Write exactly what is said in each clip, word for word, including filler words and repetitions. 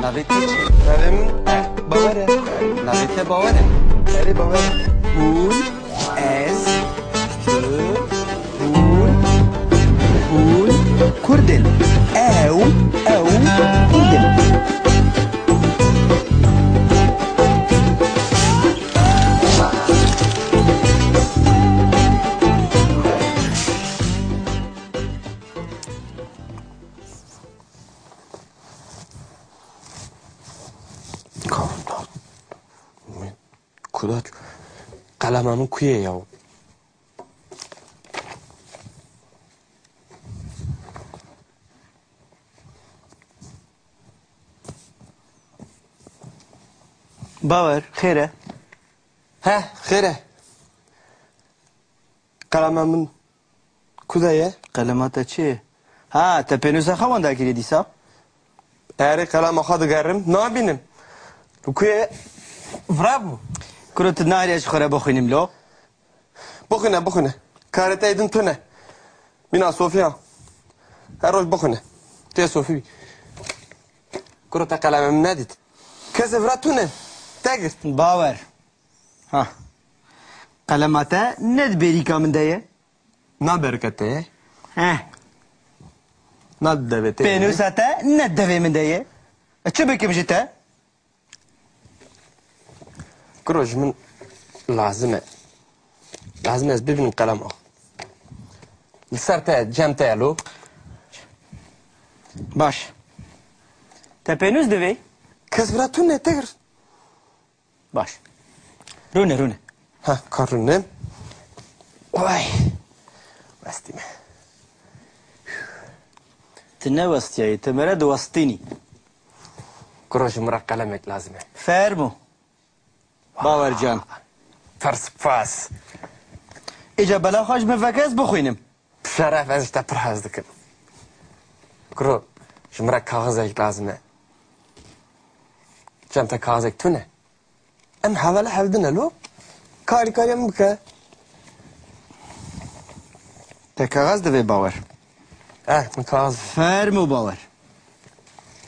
Navê te çi? Navê min Bawer e. Navê te Bawer e? Erê, Bawer e. Hûn, ez, tu, hûn, hûn Kurd in. Ew, ew Kurd in. Kuda qelema min ku ye ya? Bawer, xêr e? He, xêr e. Qelema min ku de ye? Qelema te çi ye? Ha, te pênûsa xwe wenda kiriye dîsa? Erê, qelema xwe digerim, nabînim. Li ku ye? Vira bû. Kuro, tu nahêlî ez ji xwe re bixwînim lo? Bixwîne, bixwîne. Karê te êdin tune. Mîna Sofiya. Her roj bixwîne. Tê Sofî bî. Kuro, te qelema min nedît. Kesê vira tune. Te girt. Bawer. Ha. Qelema te ne di bêrîka min de ye? Na berika te ye? Heh. Na di devê te ye? Pênûsa te ne di devê min de ye? Ez çi bikim ji te? Kuro, ji min lazim e. Lazim e ez bibînim qelema xwe. Li ser te, cem te ye lo. Baş. Te pênûs divê? Kes vira tune, te gir. Baş. Rûne, rûne. Ha, ka rûne. Vay. Westî me. Tu ne westiyayî, tu mere diwestînî. Kuro, ji min re qelemek lazim e. Fermo. Bawer can. Pir spas. Îca bela xwe ji min veke ez bixwînim. Bi şeref, ez ji te pir hez dikim. Kuro, ji min re kaxizek lazim e. Cem te kaxizek tune? Em hevala hevdine lo. Karî kariya min bike. Te kaxez divê Bawer. Eh, min kaxez. Fermo Bawer.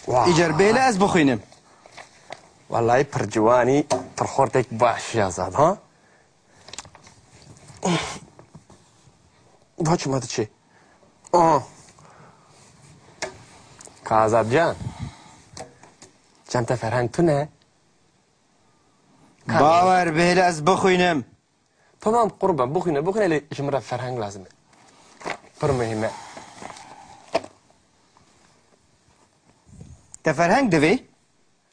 Wah. Îcar bêle ez bixwînim. Wallahî pir ciwanî, pir xortek baş ya zad, ha? Va çima diçê? Aa. Ka Azad can. Cem te ferheng tune? Ka Bawer bêle ez bixwînim. Tamam qurban, bixwîne, bixwîne, lê ji min re ferheng lazim e. Pir muhîm e. Te ferheng divê?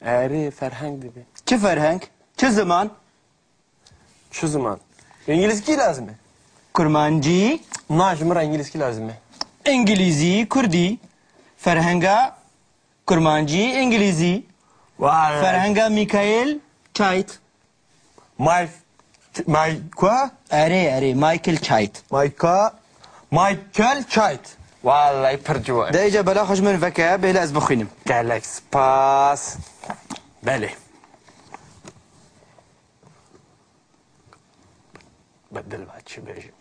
Erê, ferheng divê. Çi ferheng? Çi ziman? Çi ziman? Îngilîzkî lazim e. Kurmancî? Na, ji min re îngilîzkî lazim e. Îngilîzî, kurdî. Ferhenga kurmancî, îngilîzî. Vay. Ferhenga Mikael Çayt. Mike, Mike kua? Erê, erê, Michael Chait. Mike, Michael Chait. Wallahî pir ciwan. De îca bela xwe ji min veke, bêle ez bixwînim. Gelek spas. Belê. Bedil va çi bêjim.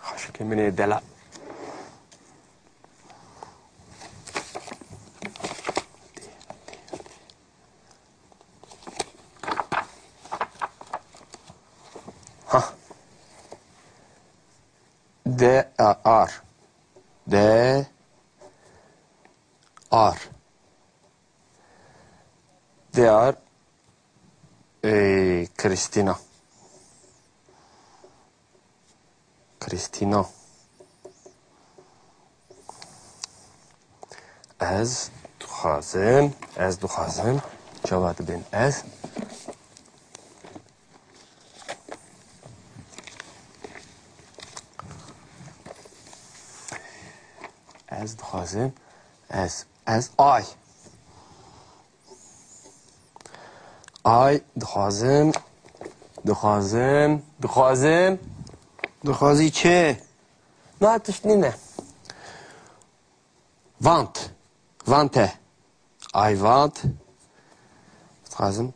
Xweşikê min ê delal. Ha. D A R. D A R. D A R. Ê, Krîstîna. Krîstîna. Ez dixwazim, ez dixwazim. Çawa dibên ez? Ez dixwazim, ez, ez ay. Ay, dixwazim, dixwazim, dixwazim. Dixwazî çi? Na tişt nîne. Want, want e. Ay want. Dixwazim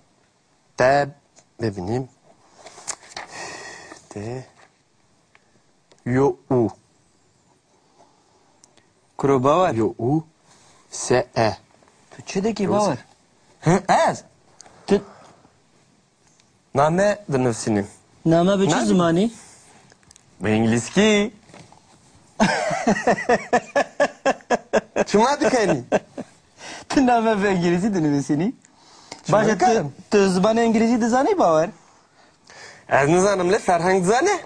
te bibînim. Te. Yo û. Kuro Bawer. Yo, u, se, e. Tu çi dikî Bawer? Hı, ez? Tu Name dinivîsînim. Name bi çi Name? Zimanî? Bi îngilîzkî. Çima dikenî? Tu name bi îngilîzî dinivîsînî? Çima Baş e, tu, dikarim? Tu zimanê îngilîzî dizanî Bawer? Ez nizanim lê Ferheng dizane.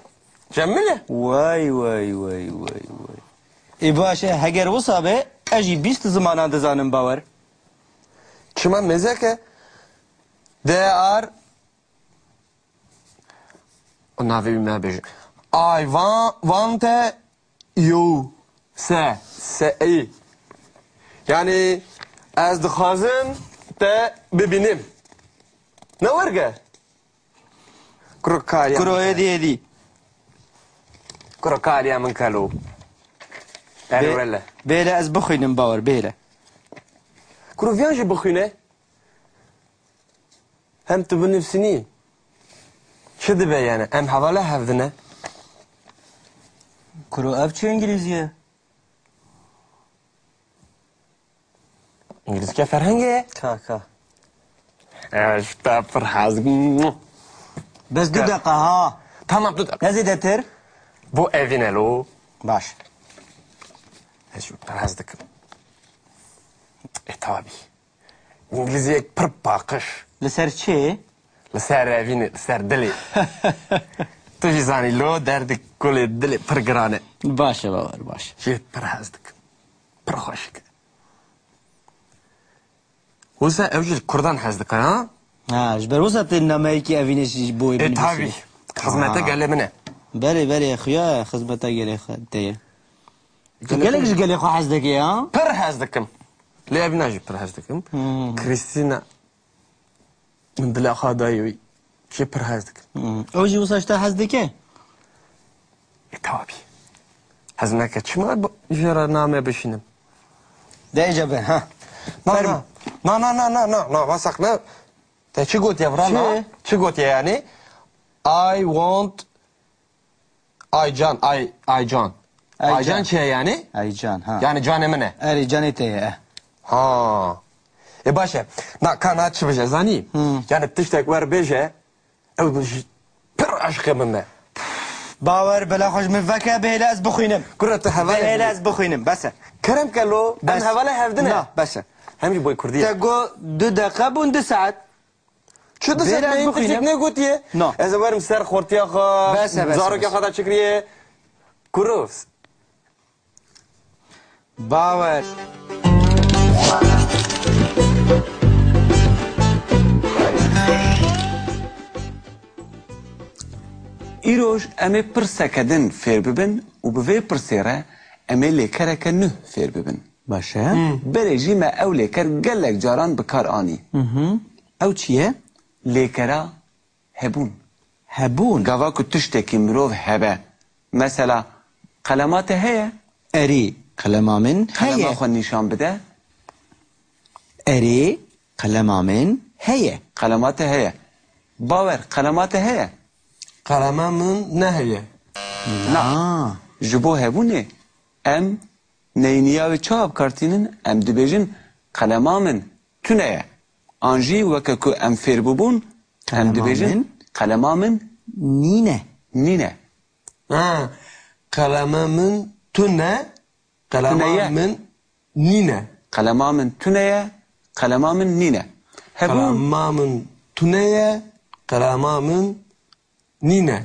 Cemile. Way, way, way, way, way. Ê baş e, heger wisa be, ez jî bîst zimanan dizanim Bawer. Çima mêzeke? They are. O navê wî me bêje. I wa-, want you. Se. Se. Ey. Yani ez dixwazim te bibînim. Ne werge? Kuro kariya Kuro min êdî êdî. Kuro kariya min kelo. Erê Bê-, wele. Bêle ez bixwînim Bawer, bêle. Kuro viyan jî bixwîne. Hem tu binivîsînî. Çi dibe yani? Em hevala hevdine. Kuro ev çi îngilîzî ye? Îngilîzke ferhengê ye. Ka, ka. Ez ji te pir hez dikim. Bes du Ka- deqa ha. Tamam, du deqa. Ne zêdetir? Bu evîn e lo. Baş. Ez ji pir hez dikim. E, tabî. Îngilîziyek pir paqij. Li ser çi? Li ser revînê, li ser dilê. Tu jî zanî lo derdê kulê dilê pir giran e. Baş e Bawer, baş. Jê pir hez dikim. Pir xweşik e. Wisa ew jî li kurdan hez dike, ha? Ha, ji ber wisa tê nameyekî evînê jî bo wê E, binivîsî. Tabî. Xizmete Ha. gelê min e. Belê, belê, xuya xizmeta gelê xwe te ye. Tu Gelek gelek ji gelê xwe hez dikî, ha? Pir hez dikim. Lê evîna jî pir hez dikim. Hmm. Krîstîna min dila xwe dayê wî. Jê pir hez dikim. Hmm. Ew jî wisa ji te hez dike? E, tabî. Hez neke çima bi-, jê re name bişînim? De îca be, ha. Na, Ferm- na. Na, na, na, na, na, na, Vasak ne? Te çi gotiye vira, Çi? na? Çi gotiye yani? I want Aycan, Ay, Aycan. Aycan. Aycan çi ye yani? Aycan, ha. Yani canê min e. Erê, canê te ye, e. Ha. E, baş e. Na, ka na çi bije, zanî? Hmm. Yani tiştek wer bêje, ew ji pir eşqê min be. Bawer, bela xwe ji min veke, bihêle ez bixwînim. Kura, tu hevalê Bihêle min. ez bixwînim, bes e. Kerem ke lo, em Bes. hevalê hevdin e. Na, bes e. Hem jî boy kurdî ye. Te got du deqe bûn du saet. Çi dise Bêra me ez bixwînim. Tiştek negotiye? No. Ez ê werim ser xortiya xwe, Bes e, bes e, zarokê bes e. xwe da çi kiriye? Kuro. Bawer. Îroj em ê pirseke din fêr bibin û bi vê pirsê re em ê lêkereke nuh fêr bibin. Baş e. Hmm. Berê jî me ew lêker gelek caran bi kar anî. Mhm. Ew çi ye? Lêkera hebûn. Hebûn. Gava ku tiştekî mirov hebe. Mesela, qelema te heye? Erê, qelema min Qelema heye. xwe nîşan bide. Erê, qelema min heye. Qelema te heye. Bawer, qelema te heye? Qelema min neheye. Na. Ji bo hebûnê em neyniya wê çawa bi kar tînin? Em dibêjin, qelema min tune ye. An jî weke ku em fêr bûbûn, em Qelema dibêjin, min qelema min nîne. nîne. Ha, qelema min tune, qelema Tune ye. min nîne. Qelema min tune ye, qelema min nîne. Hebûn Qelema min tune ye, qelema min nîne.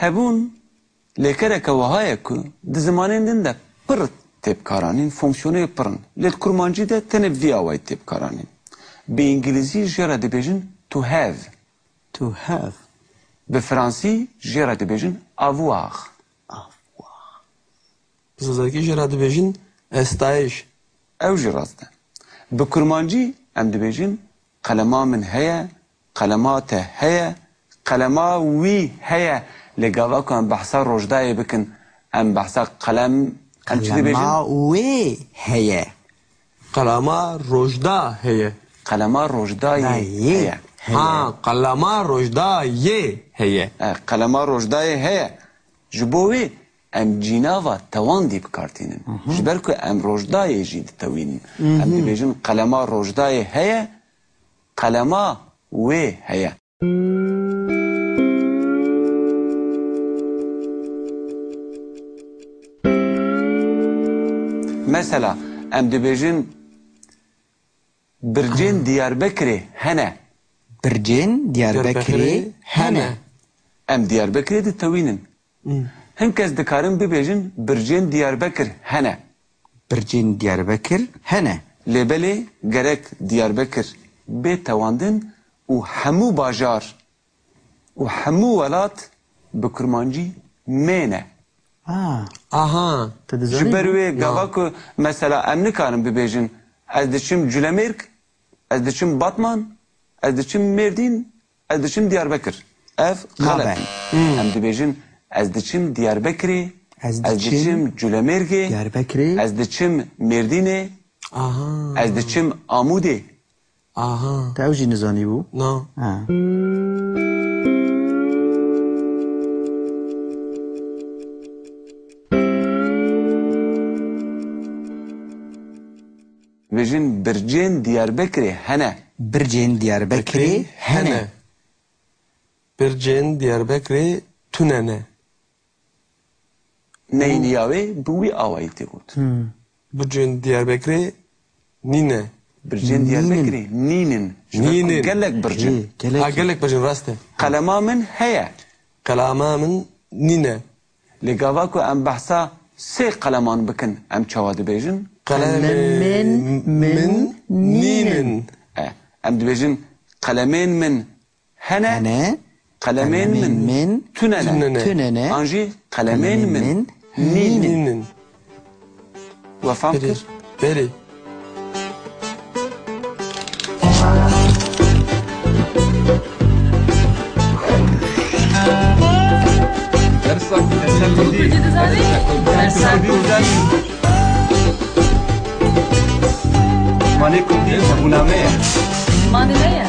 Hebûn lêkereke wiha ye ku di zimanên din de pir tê bikaranîn, fonksiyonê pir in. Lê di kurmancî de tenê bi vî awayî tê bikaranîn. Bi îngilîzî jê re dibêjin to have. To have. Bi fransî jê re dibêjin avoir. Avoir. Bi zazakî jê re dibêjin estayiş. Ew jî rast e. Bi kurmancî em dibêjin qelema min heye, qelema te heye, qelema wî heye. Lê gava ku em behsa Rojdayê bikin, em behsa qelem, em çi dibêjin? Qelema wê heye. Qelema Rojda heye. Qelema Rojdayê Dayê heye. Ha, qelema Rojdayê heye. E, qelema Rojdayê heye. Ji bo wê em cînava tewandî bi kar tînin. Ji ber ku em Rojdayê jî ditewînin. Em dibêjin qelema Rojdayê heye, qelema wê heye. Mesela, em dibêjin bircên Diyarbekirê hene. Bircên Diyarbekirê hene. Em Diyarbekirê ditewînin. Hin kes dikarin bibêjin bircên Diyarbekir hene. Bircên Diyarbekir hene. Lê belê gerek Diyarbekir bê tewandin û hemû bajar û hemû welat bi kurmancî mêne. Ha, Aha. Tu dizanî? Ji ber wê gava ku mesela em nikarin bibêjin ez diçim Culemêrg, ez diçim Batman, ez diçim Mêrdîn, ez diçim Diyarbekir. Ev xelet. Nabe. Em dibêjin ez diçim Diyarbekirê, Ez ez diçim diçim Culemêrgê, Diyarbekirê. Ez diçim Mêrdînê, Aha. Ez diçim Amûdê. Aha. Te ew jî nizanîbû? Na. Ha. Vêjin bircên Diyarbekirê hene. Bircên Diyarbekirê hene. Bircên Diyarbekirê tune ne. Neyniya wê bi wî awayî tê got. Bircên Diyarbekirê nîne. Bircên Diyarbekirê nînin. Ji ber ku Nînin. Gelek bircin. Ê, gelek. Ha, gelek bircin, rast e. Qelema min heye. Qelema min nîne. Lê gava ku em behsa sê qeleman bikin, em çawa dibêjin? Qelemên min nînin. E, em dibêjin qelemên min hene, Hene. Qelemên min tune ne. Tune ne. An jî qelemên min nînin. Nînin. We fam kir? Belê. Dersa Kurdî. Dersa Kurdî. Zimanê Kurdî hebûna me ye. Zimanê me ye.